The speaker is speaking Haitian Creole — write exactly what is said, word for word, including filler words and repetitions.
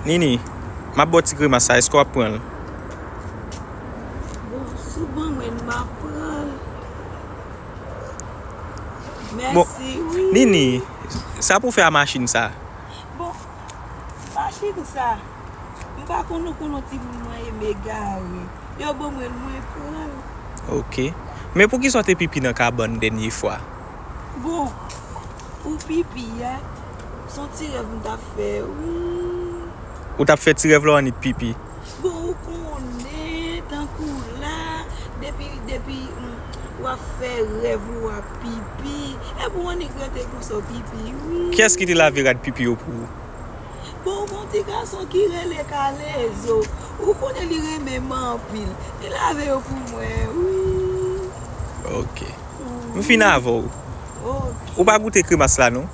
Nini, m ap ba w ti kremas sa, èske w ap pran l? Bon, si w ban mwen l, m ap pran l. Bon, Mèsi, wi. Nini, sa pou fè a machin sa? Bon, machin sa, m pa konn ou konn yon timoun mwen ye m egare. Yo ban mwen l, mwen pran l. Ok. Men poukisa w te pipi nan kabann dènye fwa? Bon, pou pipi a, se yon ti rèv m t ap fè, wi. Ou t ap fè ti rèv la w annik pipi? Bon, ou konnen, tankou la, depi, depi mm, w ap fè rèv ou ap pipi. Epi w annik rete konsa w pipi, wi. Kiyès ki te lave rad pipi yo pou ou? Bon, gon ti gason ki rele Kalezo. Ou konnen li renmen m anpil. Li lave yo pou mwen, wi. Ok. M fin avè w. Ok. Ou pa goute kremas la, non?